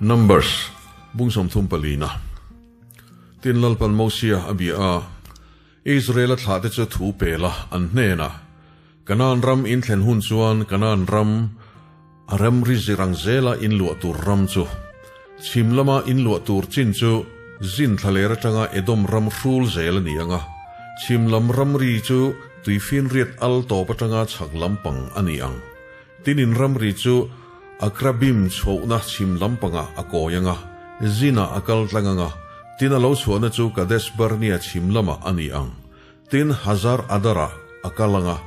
Numbers, bung 34 na. Tin Lalpan Mosia a bia a, Israela thlahte chu thu pe la, an hnenah, Kanaan ram in thlen hun chuan Kanaan ram a ramri zir ang zela in luah tur ram chu, chhim lama in luah tur chin chu zin thlaler atanga Edom ram hrul zel a ni ang a, chhim lam ramri chu tuifinriat al tawp atanga chhak lampang a ni ang. Tin in ramri chu Akrabim chhohna chhim lampangah a kawi ang a, Zinah a kal tlang ang a, tin a lo chhuahna chu Kadesh Barnea chhim lamah a ni ang. Tin Hazar Adarah a kal ang a,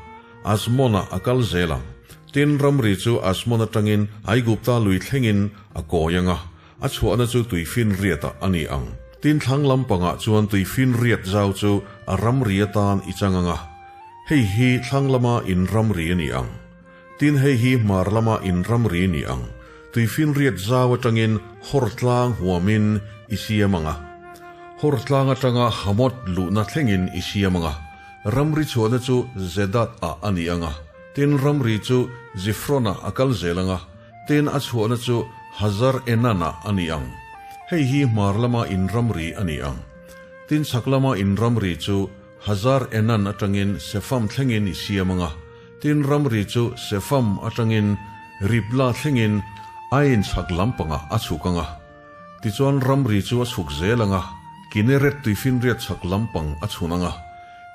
Azmonah a kal zel ang. Tin ramri chu Azmon atangin Aigupta lui thlengin a kawi ang a, a chhuahna chu tuifinriatah a ni ang. Tin thlang lampangah chuan tuifinriat zau chu a ramri atan i chang ang a, hei hi thlang lama in ramri a ni ang. Tin hei hi hmar lama in ramri a ni ang. Tuifinriat zau atangin Hor tlang huamin i siam ang a. Hor tlang atanga Hamoth luhna thlengin i siam ang a. Ramri chhuahna chu Zedat ah a ni ang a. Tin ramri chu Zifron ah a kal zel ang a. Tin a chhuahna chu Hazar Enan ah a ni ang. Hei hi hmar lama in ramri a ni ang. Tin chhak lama in ramri chu Hazar Enan atangin Sefam thlengin i siam ang a, tin ramri chu Sefam atangin Ribla thlengin Ain chhak lampangah a chhuk ang a. Tichuan ramri chu a chhuk zel ang a, Kineret tuifinriat chhak lampang a chhun ang a.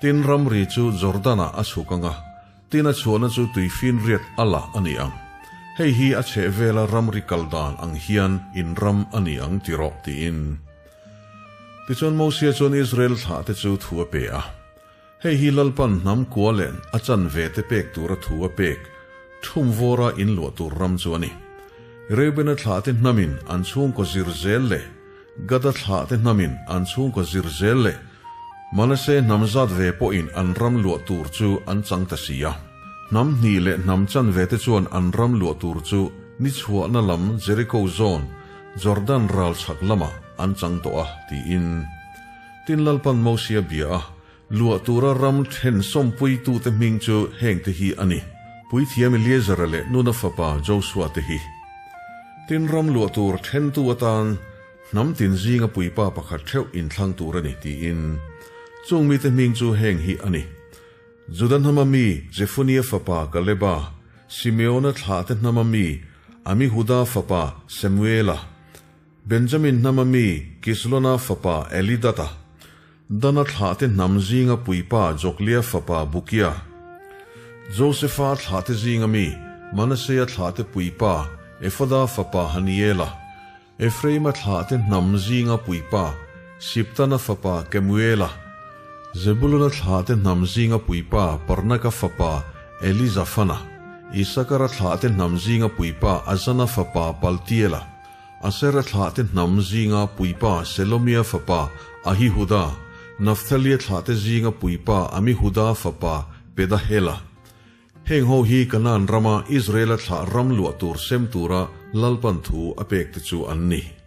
Tin ramri chu Jordan-ah a chhuk ang a, tin a chhuahna chu tuifinriat a la a ni ang. Hei hi a chhehvela ramri kal dan ang hian in ram a ni ang ti rawh, tiin. Tichuan Mosia chuan Israel thlahte chu thu a pe a. Hei hi Lalpan hnam kua leh a chanve te pek tura thu a pek thum vawra inluah tur ram chu a ni. Reubena thlahte hnamin an chhungkaw zir zel leh Gada thlahte hnamin an chhungkaw zir zel leh Manase hnam zat ve pawhin an ram luah tur chu an chang ta si a. Hnam hnih leh hnam chanve te chuan an ram luah tur chu ni chhuahna lam Jeriko zawn Jordan ral chhak lamah an chang tawh a, tiin. Tin Lalpan Mosia bia a, luah tura ram then sawmpuitute hming chu hengte hi a ni, Puithiam Eliezera leh Nuna fapa Josua te hi. Tin ram luah tur thentu atan hnam tin zinga puipa pakhat theuh inthlang tur a ni, tiin. Chung mite hming chu heng hi a ni, Juda hnama mi Jefunia fapa Kaleba, Simeona thlahte hnama mi Amihuda fapa Samuela, Benjamin hnama mi Kislona fapa Elidata, Dana thlahte hnam zinga puipa Joklia fapa Bukia, Josefa thlahte zinga mi Manasea thlahte puipa Efoda fapa Haniela, Efraima thlahte hnam zinga puipa Siptana fapa Kemuela, Zebuluna thlahte hnam zinga puipa Parnaka fapa Elizafana, Isakara thlahte hnam zinga puipa Azana fapa Paltiela, Asera thlahte hnam zinga puipa Selomia fapa Ahihuda, Nafthalia thlahte zinga puipa Amihuda fapa Pedahela. Heng ho hi Kanaan rama Israela thlah ram luah tur sem tura Lalpan thu a pek te chu an ni.